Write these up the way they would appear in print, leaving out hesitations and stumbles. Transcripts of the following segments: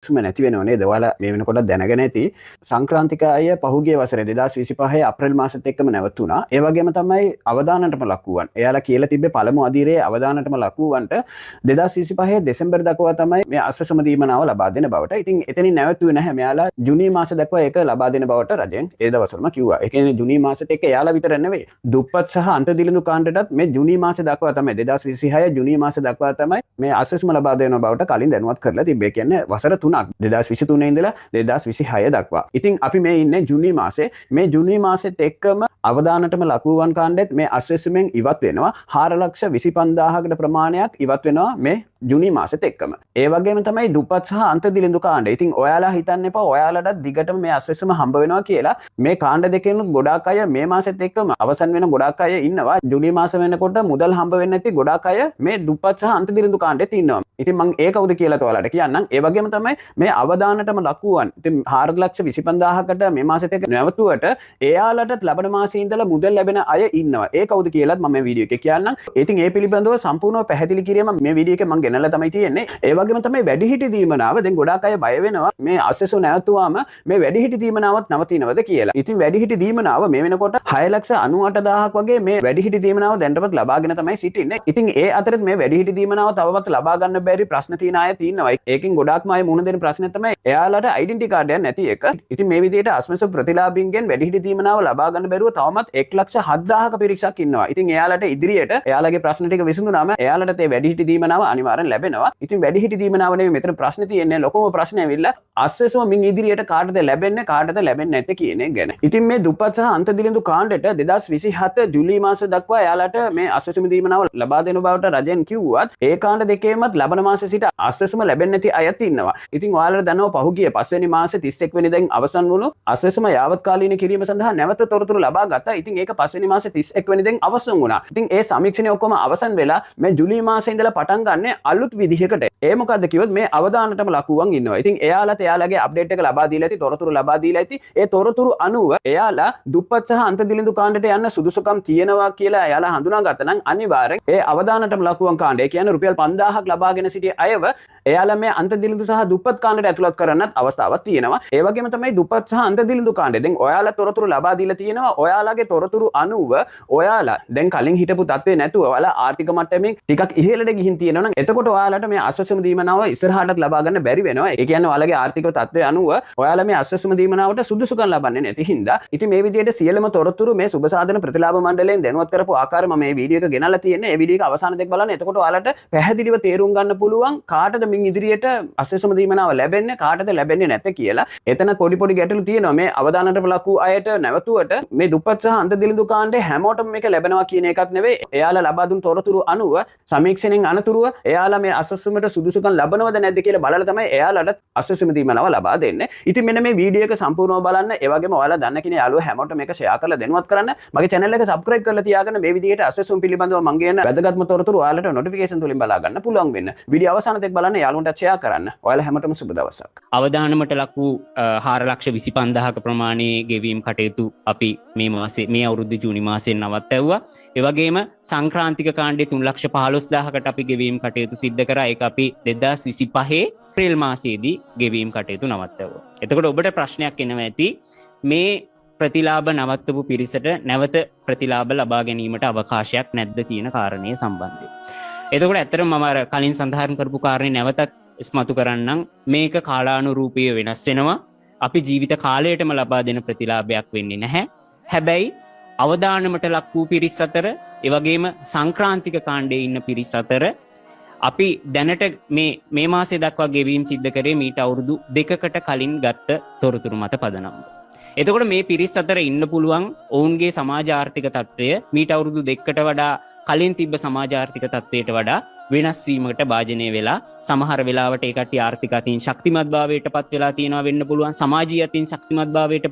අස්වැසුම නැති වෙනව නේද? ඔයාලා මේ වෙනකොට දැනගෙන ඇති සංක්‍රාන්තික අය පහුගිය වසරේ 2025 අප්‍රේල් මාසෙත් එක්කම නැවතුණා. ඒ වගේම තමයි අවදානටම ලක් වූවන්. එයාලා කියලා තිබ්බේ පළමු අදියරේ අවදානටම ලක් වූවන්ට 2025 දෙසැම්බර් දක්වා තමයි මේ අස්වැසුම දීමනාව ලබා දෙන බවට. ඉතින් එතනින් නැවතුවේ නැහැ. මෙයාලා ජුනි මාස දක්වා ඒක ලබා දෙන බවට රජයෙන් ඒ දවස්වලම කිව්වා. ඒ කියන්නේ ජුනි මාසෙත් එක්ක එයාලා විතර නෙවෙයි, දුප්පත් සහ අන්ත දිලිඳු කාණ්ඩටත් මේ ජුනි මාස දක්වා තමයි 2026 ජුනි මාස දක්වා තමයි මේ අස්වැසුම ලබා දෙන බවට කලින් දැනුවත් කරලා තිබ්බේ. කියන්නේ වසර 3ක් 2023 ඉඳලා 2026 දක්වා. ඉතින් අපි මේ ඉන්නේ ජුනි මාසේ. මේ ජුනි මාසෙත් එක්කම අවදානටම ලක් වූවන් කාණ්ඩෙත් මේ අස්වැසුමෙන් ඉවත් වෙනවා. 4,25,000කට ප්‍රමාණයක් ඉවත් වෙනවා මේ ජුනි මාසෙත් එක්කම. ඒ වගේම තමයි දුප්පත් සහ අන්ත දිලිඳු කාණ්ඩ. ඉතින් ඔයාලා හිතන්න එපා ඔයාලටත් දිගටම මේ අස්වැසුම හම්බ වෙනවා කියලා. මේ කාණ්ඩ දෙකෙන් ගොඩාක් අය මේ මාසෙත් එක්කම අවසන් වෙන ගොඩාක් අය ඉන්නවා. ජුනි මාස වෙනකොට මුදල් හම්බ වෙන්නේ නැති ගොඩාක් අය මේ දුප්පත් සහ අන්ත දිලිඳු කාණ්ඩෙත් ඉන්නවා. ඉතින් මං ඒ කවුද කියලා ඔයාලට කියන්නම්. ඒ වගේම තමයි මේ අවදානටම ලක් වූවන්. ඉතින් 4,25,000කට මේ මාසෙත් එක්ක නැවතුවට එයාලටත් ලබන මාසෙ ඉඳලා මුදල් ලැබෙන අය ඉන්නවා. ඒ කවුද කියලාත් මම මේ වීඩියෝ එකේ කියන්නම්. ඉතින් ඒ පිළිබඳව සම්පූර්ණව පැහැදිලි කිරීම මේ වීඩියෝ එකේ මං ගෙනල්ලා තමයි තියෙන්නේ. ඒ වගේම තමයි වැඩිහිටි දීමනාව. දැන් ගොඩාක් අය බය වෙනවා මේ අස්වැසු නැවතුවාම මේ වැඩිහිටි දීමනාවත් නවතිනවද කියලා. ඉතින් වැඩිහිටි දීමනාව මේ වෙනකොට 6,98,000ක් වගේ මේ වැඩිහිටි දීමනාව දැනටමත් ලබාගෙන තමයි සිටින්නේ. ඉතින් ඒ අතරත් මේ වැඩිහිටි දීමනාව තවමත් ලබා ගන්න බැරි ප්‍රශ්න තියෙන අය තියෙනවා. ඒකෙන් ගොඩාක්ම අය මුහුණ දෙන ප්‍රශ්නය තමයි එයාලට ඩෙන්ටි කාඩ් එකක් නැති එක. ඉතින් මේ විදිහට අස්වැසු ප්‍රතිලාභීන්ගෙන් වැඩිහිටි දීමනාව ලබා ගන්න බැරුව තවමත් 1,07,000ක පිරිසක් ඉන්නවා. ඉතින් එයාලට ඉදිරියට එයාලගේ ප්‍රශ්න ටික විසඳුනාම එයාලට ඒ වැඩිහිටි දීමනාව අනිවාර්යෙන් ලැබෙනවා. ඉතින් වැඩිහිටි දීමනාව නෙවෙයි මෙතන ප්‍රශ්නේ තියෙන්නේ. ලොකුම ප්‍රශ්නේ ඇවිල්ලා අස්වැසුම මින් ඉදිරියට කාටද ලැබෙන්නේ කාටද ලැබෙන්නේ නැත්තේ කියන එක ගැන. ඉතින් මේ දුප්පත් සහ අන්ත දිලිඳු කාණ්ඩෙට 2027 ජූලි මාස දක්වා එයාලට මේ අස්වැසුම දීමනාව ලබා දෙන බවට රජයෙන් කිව්වත් ඒ කාණ්ඩ දෙකේමත් ලබන මාසෙ සිට අස්වැසුම ලැබෙන්නේ නැති අයත් ඉන්නවා. ඉතින් ඔයාලට දන්නවා පහුගිය පස්වෙනි මාසේ 31 වෙනිදායින් අවසන් වුණු අස්වැසුම යාවත්කාලීන කිරීම සඳහා නැවත තොරතුරු ලබා ගත්තා. ඉතින් ඒක පස්වෙනි මාසේ 31 වෙනිදායින් අවසන් වුණා. ඉතින් ඒ සමීක්ෂණය ඔක්කොම අවසන් වෙලා මේ ජූලි මාසේ ඉඳලා පටන් ගන්න අලුත් විදිහකට. ඒ මොකද්ද කිව්වොත් මේ අවදානටම ලක් වූවන් ඉන්නවා. ඉතින් එයාලට එයාලගේ අප්ඩේට් එක ලබා දීලා ඇති, තොරතුරු ලබා දීලා ඇති. ඒ තොරතුරු අනුව එයාලා දුප්පත් සහ අන්ත දිලිඳු කාණ්ඩයට යන්න සුදුසුකම් තියෙනවා කියලා එයාලා හඳුනාගත්තා නම් අනිවාර්යෙන් ඒ අවදානටම ලක් වූවන් කාණ්ඩය, ඒ කියන්නේ රුපියල් 5000ක් ලබාගෙන සිටිය අයව එයාලා මේ අන්ත දිලිඳු සහ දුප්පත් කාණ්ඩයට ඇතුළත් කරන්නත් අවස්ථාවක් තියෙනවා. ඒ වගේම තමයි දුප්පත් සහ අන්ත දිලිඳු කාණ්ඩය. දැන් ඔයාලා තොරතුරු ලබා දීලා තියෙනවා. ඔයාලගේ තොරතුරු අනුව ඔයාලා දැන් කලින් හිටපු තත්ත්වේ නැතුව ඔයාලා ආර්ථික මට්ටමින් ටිකක් ඉහළට ගිහින් තියෙනවා නම් එතකොට ඔයාලට මේ අස්වැසුම දීමනාව ඉස්සරහටත් ලබා ගන්න බැරි වෙනවා. ඒ කියන්නේ ඔයාලගේ ආර්ථික තත්ත්වය අනුව ඔයාලා මේ අස්වැසුම දීමනාවට සුදුසුකම් ලබන්නේ නැති හින්දා. ඉතින් මේ විදිහට සියලුම තොරතුරු මේ සුබ සාධන ප්‍රතිලාභ මණ්ඩලයෙන් දැනුවත් කරපු ආකාරය මම මේ වීඩියෝ එක ගෙනල්ලා තියෙන්නේ. මේ වීඩියෝ එක අවසාන දෙක බලන්න. එතකොට ඔයාලට පැහැදිලිව තේරුම් ගන්න පුළුවන් කාටද මින් ඉදිරියට අස්වැසුම දීමනාව ලැබෙන්නේ කාටද ලැබෙන්නේ නැත්තේ කියලා. එතන පොඩි පොඩි ගැටලු තියෙනවා. මේ අවදානට ලක් වූ අයට නැවතුවට මේ දුප්පත් සහ අන්ත දිලිඳු කාණ්ඩේ හැමෝටම මේක ලැබෙනවා කියන එකක් නෙවෙයි. එයාලා ලබා දුන් තොරතුරු අනුව සමීක්ෂණයෙන් අනතුරුව එයාලා මේ අස්වැසුමට සුදුසුකම් ලබනවද නැද්ද කියලා බලලා තමයි එයාලට අස්වැසුම දීමනාව ලබා දෙන්නේ. ඉතින් මෙන්න මේ වීඩියෝ එක සම්පූර්ණව බලන්න. ඒ වගේම ඔයාලා දන්න කෙනා යාළුවෝ හැමෝටම මේක ෂෙයා කරලා දැනුවත් කරන්න. මගේ channel එක subscribe කරලා තියාගන්න. මේ විදිහට අස්වැසුම පිළිබඳව මං කියන වැදගත්ම තොරතුරු ඔයාලට නොටිෆිකේෂන් තුලින් බලා ගන්න පුළුවන් වෙන්න. වීඩියෝ අවසාන තෙක් බලන්න, යාළුවන්ට ෂෙයා කරන්න. ඔයාලා හැමෝටම සුබ දවසක්. අවදානමට ලක් වූ 4,25,000ක ප්‍රමාණයේ ගෙවීම් කටයුතු අපි මේ මාසේ මේ අවුරුද්ද ජූනි මාසයෙන් නවත්තැව්වා. ඒ වගේම සංක්‍රාන්තික කාණ්ඩේ 3,15,000කට අපි ගෙවීම් කටයුතු සිද්ධ කරා. ඒක අපි 2025 අප්‍රේල් මාසයේදී ගෙවීම් කටයුතු නවත්තැව්වා. එතකොට ඔබට ප්‍රශ්නයක් එනවා ඇති මේ ප්‍රතිලාභ නවත්තපු පිරිසට නැවත ප්‍රතිලාභ ලබා ගැනීමට අවකාශයක් නැද්ද කියන කාරණය සම්බන්ධයෙන්. එතකොට ඇත්තටම මම අර කලින් සඳහන් කරපු කාරණේ නැවතත් ඉස්මතු කරන්නම්. මේක කාලානුරූපීව වෙනස් වෙනවා. අපි ජීවිත කාලයටම ලබා දෙන ප්‍රතිලාභයක් වෙන්නේ නැහැ. හැබැයි අවදානමට ලක් වූ පිරිස් අතර, ඒ වගේම සංක්‍රාන්තික කාණ්ඩයේ ඉන්න පිරිස් අතර අපි දැනට මේ මාසය දක්වා ගෙවීම් සිද්ධ කරේ මීට අවුරුදු 2කට කලින් ගත්ත තොරතුරු මත පදනම්ව. එතකොට මේ පිරිස් අතර ඉන්න පුළුවන් ඔවුන්ගේ සමාජ ආර්ථික තත්ත්වය මීට අවුරුදු 2කට වඩා කලින් තිබ්බ සමාජ ආර්ථික තත්ත්වයට වඩා වෙනස් වීමකට භාජනය වෙලා සමහර වෙලාවට ඒ කට්ටිය ආර්ථික අතින් ශක්තිමත් භාවයට පත් වෙලා තියෙනවා වෙන්න පුළුවන්, සමාජීය අතින් ශක්තිමත් භාවයට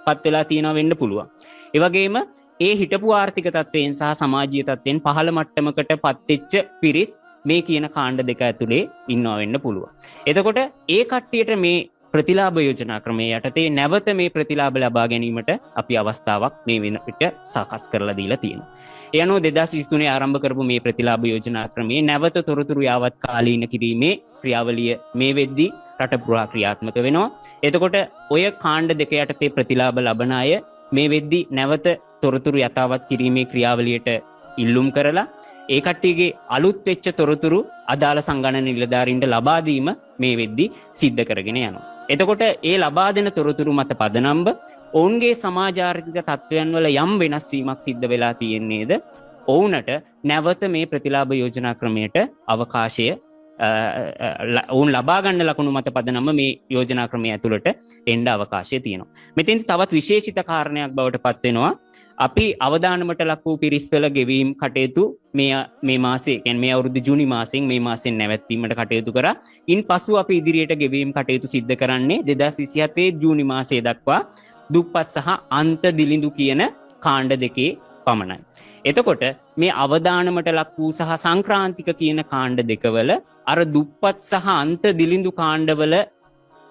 පත් වෙලා තියෙනවා වෙන්න පුළුවන්. ඒ වගේම ඒ හිටපු ආර්ථික තත්ත්වයෙන් සහ සමාජීය තත්ත්වයෙන් පහළ මට්ටමකට පත් වෙච්ච පිරිස් මේ කියන කාණ්ඩ දෙක ඇතුලේ ඉන්නවා වෙන්න පුළුවන්. එතකොට ඒ කට්ටියට මේ ප්‍රතිලාභ යෝජනා ක්‍රමය යටතේ නැවත මේ ප්‍රතිලාභ ලබා ගැනීමට අපි අවස්ථාවක් මේ වෙන විට සකස් කරලා දීලා තියෙනවා. ඒ අනුව 2023 ආරම්භ කරපු මේ ප්‍රතිලාභ යෝජනා ක්‍රමයේ නැවත තොරතුරු යාවත් කාලීන කිරීමේ ක්‍රියාවලිය මේ වෙද්දී රට පුරා ක්‍රියාත්මක වෙනවා. එතකොට ඔය කාණ්ඩ දෙක යටතේ ප්‍රතිලාභ ලබන අය මේ වෙද්දී නැවත තොරතුරු යථාවත් කිරීමේ ක්‍රියාවලියට ඉල්ලුම් කරලා ඒ කට්ටියගේ අලුත් වෙච්ච තොරතුරු අදාළ සංගණන නිලධාරීන්ට ලබා දීම මේ වෙද්දී සිද්ධ කරගෙන යනවා. එතකොට ඒ ලබා දෙන තොරතුරු මත පදනම්ව ඔවුන්ගේ සමාජාර්ථික තත්ත්වයන් වල යම් වෙනස් වීමක් සිද්ධ වෙලා තියෙන්නේද ඔවුන්ට නැවත මේ ප්‍රතිලාභ යෝජනා ක්‍රමයට අවකාශය ඔවුන් ලබා ගන්න ලකුණු මත පදනම මේ යෝජනා ක්‍රමය ඇතුළට එන්න අවකාශය තියෙනවා. මෙතෙන්දි තවත් විශේෂිත කාරණයක් බවට පත් වෙනවා. අපි අවදානමට ලක් වූ පිරිස්වල ගෙවීම් කටයුතු මේ මාසේ, කියන්නේ මේ අවුරුදු ජූනි මාසෙන් මේ මාසෙන් නැවැත්වීමට කටයුතු කරා. ඉන් පසු අපි ඉදිරියට ගෙවීම් කටයුතු සිද්ධ කරන්නේ 2027 ජූනි මාසය දක්වා දුප්පත් සහ අන්ත දිලිඳු කියන කාණ්ඩ දෙකේ පමණයි. එතකොට මේ අවදානමට ලක් වූ සහ සංක්‍රාන්තික කියන කාණ්ඩ දෙකවල අර දුප්පත් සහ අන්ත දිලිඳු කාණ්ඩවල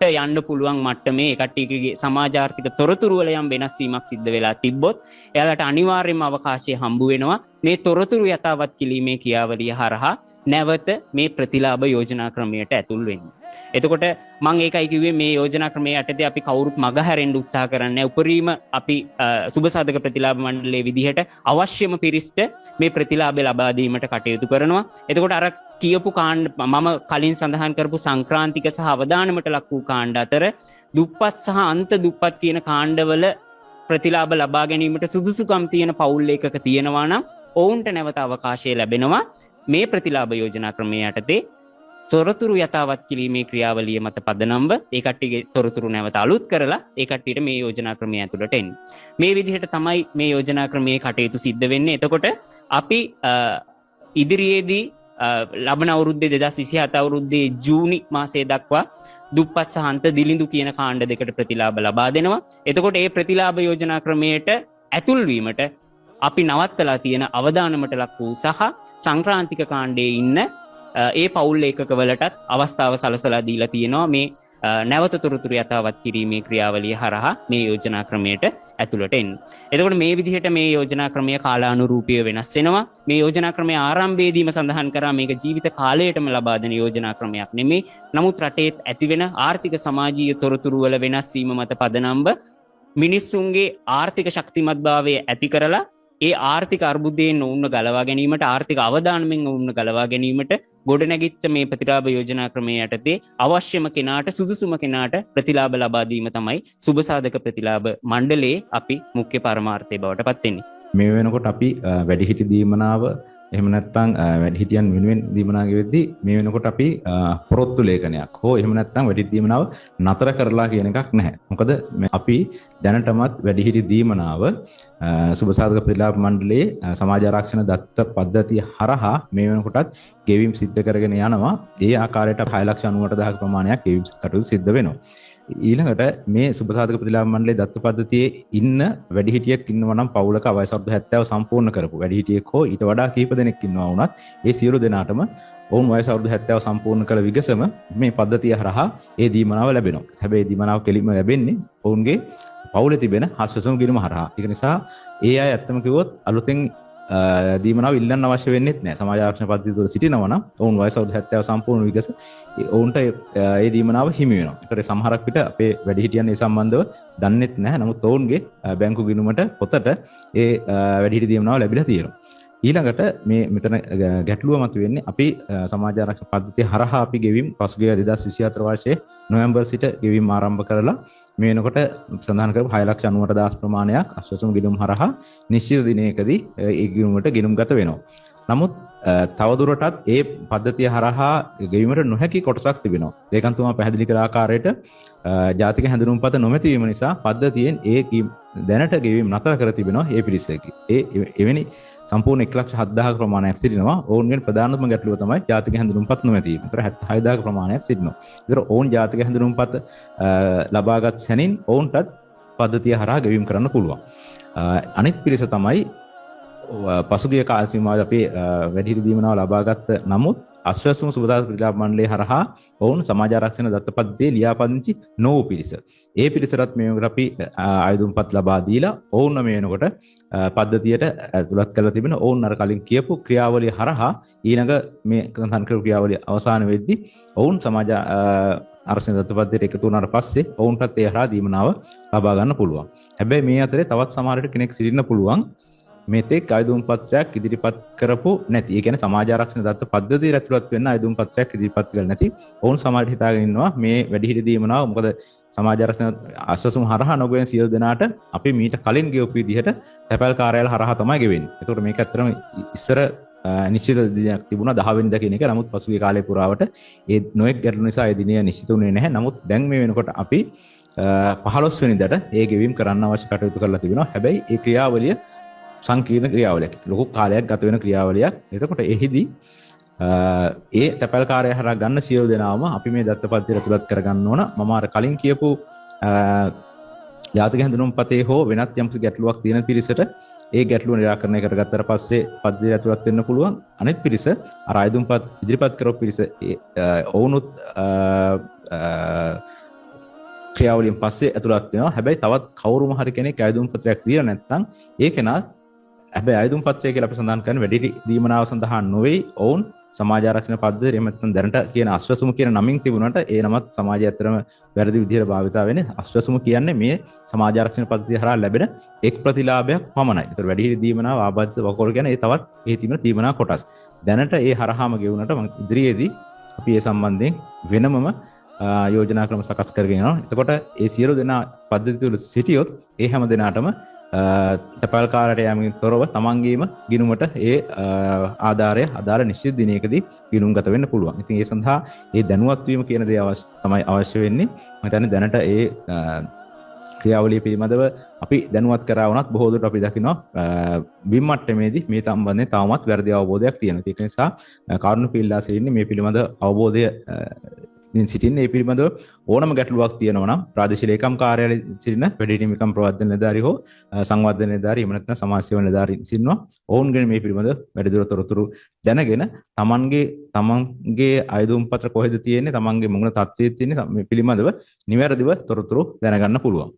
යන්න පුළුවන් මට්ටමේ ඒ කට්ටියගේ සමාජාර්ථික තොරතුරු වල යම් වෙනස් වීමක් සිද්ධ වෙලා තිබ්බොත් එයාලට අනිවාර්යයෙන්ම අවකාශය හම්බ වෙනවා මේ තොරතුරු යථාවත් කිරීමේ ක්‍රියාවලිය හරහා නැවත මේ ප්‍රතිලාභ යෝජනා ක්‍රමයට ඇතුල් වෙන්න. එතකොට මම ඒකයි කිව්වේ මේ යෝජනා ක්‍රමයේ යටතේ අපි කවුරුත් මග හැරෙන්න උත්සාහ කරන්නේ නැහැ. උපරිම අපි සුබ සාධක ප්‍රතිලාභ මණ්ඩලයේ විදිහට අවශ්‍යම පිරිස්ට මේ ප්‍රතිලාභය ලබා දීමට කටයුතු කරනවා. එතකොට අර කියපු කාණ්ඩ මම කලින් සඳහන් කරපු සංක්‍රාන්තික සහ අවදානමට ලක් වූ කාණ්ඩ අතර දුප්පත් සහ අන්ත දුප්පත් කියන කාණ්ඩවල ප්‍රතිලාභ ලබා ගැනීමට සුදුසුකම් තියෙන පවුල් ඒකක තියෙනවා නම් ඔවුන්ට නැවත අවකාශය ලැබෙනවා මේ ප්‍රතිලාභ යෝජනා ක්‍රමය යටතේ තොරතුරු යථාවත් කිරීමේ ක්‍රියාවලිය මත පදනම්ව ඒ කට්ටියගේ තොරතුරු නැවත අලුත් කරලා ඒ කට්ටියට මේ යෝජනා ක්‍රමය ඇතුළට එන්නේ. මේ විදිහට තමයි මේ යෝජනා ක්‍රමයේ කටයුතු සිද්ධ වෙන්නේ. එතකොට අපි ඉදිරියේදී ලබන අවුරුද්දේ 2027 අවුරුද්දේ ජූනි මාසය දක්වා දුප්පත් සහ අන්ත දිලිඳු කියන කාණ්ඩ දෙකට ප්‍රතිලාභ ලබා දෙනවා. එතකොට ඒ ප්‍රතිලාභ යෝජනා ක්‍රමයට ඇතුල් වීමට අපි නවත්තලා තියෙන අවදානමට ලක් වූ සහ සංක්‍රාන්තික කාණ්ඩයේ ඉන්න ඒ පවුල් ඒකකවලටත් අවස්ථාව සලසලා දීලා තියෙනවා මේ නැවත තොරතුරු යථාවත් කිරීමේ ක්‍රියාවලිය හරහා මේ යෝජනා ක්‍රමයට ඇතුළට එන්න. එතකොට මේ විදිහට මේ යෝජනා ක්‍රමය කාලානුරූපීව වෙනස් වෙනවා. මේ යෝජනා ක්‍රමය ආරම්භයේදීම සඳහන් කරා මේක ජීවිත කාලයටම ලබා දෙන යෝජනා ක්‍රමයක් නෙමෙයි. නමුත් රටේ ඇතිවෙන ආර්ථික සමාජීය තොරතුරු වල වෙනස් වීම මත පදනම්ව මිනිස්සුන්ගේ ආර්ථික ශක්තිමත්භාවය ඇති කරලා ඒ ආර්ථික අර්බුදයෙන් ඔවුන්ව ගලවා ගැනීමට, ආර්ථික අවදානමෙන් ඔවුන්ව ගලවා ගැනීමට ගොඩනැගිච්ච මේ ප්‍රතිලාභ යෝජනා ක්‍රමය යටතේ අවශ්‍යම කෙනාට, සුදුසුම කෙනාට ප්‍රතිලාභ ලබා දීම තමයි සුබ සාධක ප්‍රතිලාභ මණ්ඩලයේ අපි මුඛ්‍ය පරමාර්ථය බවට පත් වෙන්නේ. මේ වෙනකොට අපි වැඩිහිටි දීමනාව එහෙම නැත්නම් වැඩිහිටියන් වෙනුවෙන් දීමනා ගෙවෙද්දී මේ වෙනකොට අපි පොරොත්තු ලේඛනයක් හෝ එහෙම නැත්නම් වැඩිහිටි දීමනාව නතර කරලා කියන එකක් නැහැ. මොකද අපි දැනටමත් වැඩිහිටි දීමනාව සුබ සාධක ප්‍රතිලාභ මණ්ඩලයේ සමාජ ආරක්ෂණ දත්ත පද්ධතිය හරහා මේ වෙනකොටත් ගෙවීම් සිද්ධ කරගෙන යනවා. ඒ ආකාරයට 6,98,000 ප්‍රමාණයක් ගෙවීම් කටයුතු සිද්ධ වෙනවා. ඊළඟට මේ සුබ සාධක ප්‍රතිලාභ මණ්ඩලයේ දත්ත පද්ධතියේ ඉන්න වැඩිහිටියෙක් ඉන්නවා නම් පවුලක වයස අවුරුදු 70 සම්පූර්ණ කරපු වැඩිහිටියෙක් හෝ ඊට වඩා කීප දෙනෙක් ඉන්නවා වුණත් ඒ සියලු දෙනාටම ඔවුන් වයස අවුරුදු 70 සම්පූර්ණ කළ විගසම මේ පද්ධතිය හරහා ඒ දීමනාව ලැබෙනවා. හැබැයි දීමනාව කෙලින්ම ලැබෙන්නේ ඔවුන්ගේ පවුලේ තිබෙන හස්වසුම් ගිණුම හරහා. ඒක නිසා ඒ අය ඇත්තම කිව්වොත් අලුතෙන් දීමනාව ඉල්ලන්න අවශ්‍ය වෙන්නේත් නෑ. සමාජ ආරක්ෂණ පද්ධතිය තුළ සිටිනවා නම් ඔවුන් වයස අවුරුදු 70 සම්පූර්ණ විගස ඔවුන්ට ඒ දීමනාව හිමි වෙනවා. ඒතර සමහරක් විට අපේ වැඩිහිටියන් ඒ සම්බන්ධව දන්නෙත් නැහැ. නමුත් ඔවුන්ගේ බැංකු ගිණුමට පොතට ඒ වැඩිහිටි දීමනාව ලැබිලා තියෙනවා. ඊළඟට මේ මෙතන ගැටලුව මතුවෙන්නේ අපි සමාජ ආරක්ෂණ පද්ධතිය හරහා අපි ගෙවීම් පසුගිය 2024 වර්ෂයේ නොවැම්බර් සිට ගෙවීම් ආරම්භ කරලා මේ වෙනකොට සඳහන් කරපු 6,98,000 ප්‍රමාණයක් අස්වැසුම් ගිණුම් හරහා නිශ්චිත දිනයකදී ඒ ගිණුමට ගිණුම්ගත වෙනවා. නමුත් තවදුරටත් ඒ පද්ධතිය හරහා ගෙවීමට නොහැකි කොටසක් තිබෙනවා. ඒකන්තුමා පැහැදිලි කළ ආකාරයට ජාතික හැඳුනුම්පත නොමැති වීම නිසා පද්ධතියෙන් ඒ දැනට ගෙවීම නතර කර තිබෙනවා ඒ පිරිසකි. ඒ එවැනි සම්පූර්ණ 1,07,000 ප්‍රමාණයක් සිටිනවා. ඔවුන්ගෙන් ප්‍රධානම ගැටලුව තමයි ජාතික හැඳුනුම්පත් නොමැති වීම. ඒතර 76,000 ප්‍රමාණයක් සිටිනවා. ඒතර ඔවුන් ජාතික හැඳුනුම්පත් ලබාගත් සැනින් ඔවුන්ටත් පද්ධතිය හරහා ගෙවීම් කරන්න පුළුවන්. අනිත් පිරිස තමයි පසුගිය කාල සීමාවේ අපේ වැඩිහිටි දීමනාව ලබාගත් නමුත් අස්වැසුම සුබදායක ප්‍රතිලාභ මණ්ඩලය හරහා ඔවුන් සමාජ ආරක්ෂණ දත්ත පද්ධතියේ ලියාපදිංචි නොවූ පිරිස. ඒ පිරිසටත් මේ වෙනකොට අපි ආයුධම්පත් ලබා දීලා ඔවුන් මේ වෙනකොට පද්ධතියට ඇතුළත් කරලා තිබෙන ඔවුන් අර කලින් කියපු ක්‍රියාවලිය හරහා ඊළඟ මේ සඳහන් කරපු ක්‍රියාවලිය අවසාන වෙද්දී ඔවුන් සමාජ ආරක්ෂණ දත්ත පද්ධතියට එකතු වුණාට පස්සේ ඔවුන්ටත් ඒ හරහා දීමනාව ලබා ගන්න පුළුවන්. හැබැයි මේ අතරේ තවත් සමහර විට කෙනෙක් සිටින්න පුළුවන් මෙතෙක් අයදුම් පත්‍රයක් ඉදිරිපත් කරපු නැති. ඒ කියන්නේ සමාජ ආරක්ෂණ දත්ත පද්ධතියට ඇතුළත් වෙන්න අයදුම් පත්‍රයක් ඉදිරිපත් කරලා නැති. ඔවුන් සමහර විට හිතාගෙන ඉන්නවා මේ වැඩිහිටි දීමනාව මොකද සමාජ ආරක්ෂණ අස්වැසුම හරහා නොගෙවෙන සියලු දෙනාට අපි මීට කලින් ගෙවපු විදිහට තැපැල් කාර්යාල හරහා තමයි ගෙවෙන්නේ. ඒතකොට මේක ඇත්තටම ඉස්සර නිශ්චිත දිනයක් තිබුණා 10 වෙනිදා කියන එක. නමුත් පසුගිය කාලේ පුරාවට ඒ නොයෙක් ගැටලු නිසා ඒ දිනය නිශ්චිත වුණේ නැහැ. නමුත් දැන් මේ වෙනකොට අපි 15 වෙනිදාට ඒ ගෙවීම් කරන්න අවශ්‍ය කටයුතු කරලා තිබෙනවා. හැබැයි ඒ ක්‍රියාවලිය සංකීර්ණ ක්‍රියාවලියක්. ලොකු කාලයක් ගත වෙන ක්‍රියාවලියක්. එතකොට එහිදී ඒ තැපැල් කාර්යය හරහා ගන්න සියලු දෙනාම අපි මේ දත්ත පද්ධතියට ඇතුළත් කරගන්න ඕන. මම අර කලින් කියපු ජාතික හැඳුනුම්පතේ හෝ වෙනත් යම්කිසි ගැටලුවක් තියෙන පිරිසට ඒ ගැටලුව නිරාකරණය කරගත්තට පස්සේ පද්ධතියට ඇතුළත් වෙන්න පුළුවන්. අනිත් පිරිස අර අයදුම්පත් ඉදිරිපත් කරපු පිරිස ඔවුනුත් ක්‍රියාවලියෙන් පස්සේ ඇතුළත් වෙනවා. හැබැයි තවත් කවුරුම හරි කෙනෙක් අයදුම් පත්‍රයක් දීලා නැත්නම් ඒ කෙනා හැබැයි අයදුම් පත්‍රය කියලා අපි සඳහන් කරන්නේ වැඩිහිටි දීමනාව සඳහා නොවේ. ඔවුන් සමාජ ආරක්ෂණ පද්ධතිය එහෙම නැත්නම් දැනට කියන අස්වැසුම කියන නමින් තිබුණාට ඒ නමත් සමාජය ඇත්තටම වැරදි විදිහට භාවිතා වෙන්නේ. අස්වැසුම කියන්නේ මේ සමාජ ආරක්ෂණ පද්ධතිය හරහා ලැබෙන එක් ප්‍රතිලාභයක් පමණයි. ඒතර වැඩිහිටි දීමනාව ආබාධිත වකෝර ගැන ඒ තවත් ඒ තිබෙන දීමනා කොටස්. දැනට ඒ හරහාම ගෙවුනට මම ඉදිරියේදී අපි ඒ සම්බන්ධයෙන් වෙනමම යෝජනා ක්‍රම සකස් කරගෙන යනවා. එතකොට ඒ සියලු දෙනා පද්ධතිය තුළ සිටියොත් ඒ හැම දෙනාටම තැපැල් කාර්යාලයට යාමකින් තොරව තමන්ගේම ගිණුමට ඒ ආධාරය අදාළ නිශ්චිත දිනයකදී ගිණුම්ගත වෙන්න පුළුවන්. ඉතින් ඒ සඳහා ඒ දැනුවත් වීම කියන දේ තමයි අවශ්‍ය වෙන්නේ. මම හිතන්නේ දැනට ඒ ක්‍රියාවලිය පිළිබඳව අපි දැනුවත් කරා වුණත් බොහෝ දුරට අපි දකිනවා බිම් මට්ටමේදී මේ සම්බන්ධයෙන් තවමත් වැරදි අවබෝධයක් තියෙනවා. ඒක නිසා කාරුණිකව ඉල්ලා සිටින්නේ මේ පිළිබඳ අවබෝධය සිටින්න ඒ පිළිබඳව ඕනම ගැටලුවක් තියෙනවා නම් ප්‍රාදේශීය ලේකම් කාර්යාලයේ සිටින වැඩිහිටි හිමිකම් ප්‍රවර්ධන නිලධාරී හෝ සංවර්ධන නිලධාරී එහෙම නැත්නම් සමාජ සේවා නිලධාරී සිටිනවා. ඔවුන්ගෙන් මේ පිළිබඳව වැඩිදුර තොරතුරු දැනගෙන තමන්ගේ අයදුම් පත්‍ර කොහෙද තියෙන්නේ, තමන්ගේ මොන තත්ත්වයේ තියෙන්නේ මේ පිළිබඳව නිවැරදිව තොරතුරු දැනගන්න පුළුවන්.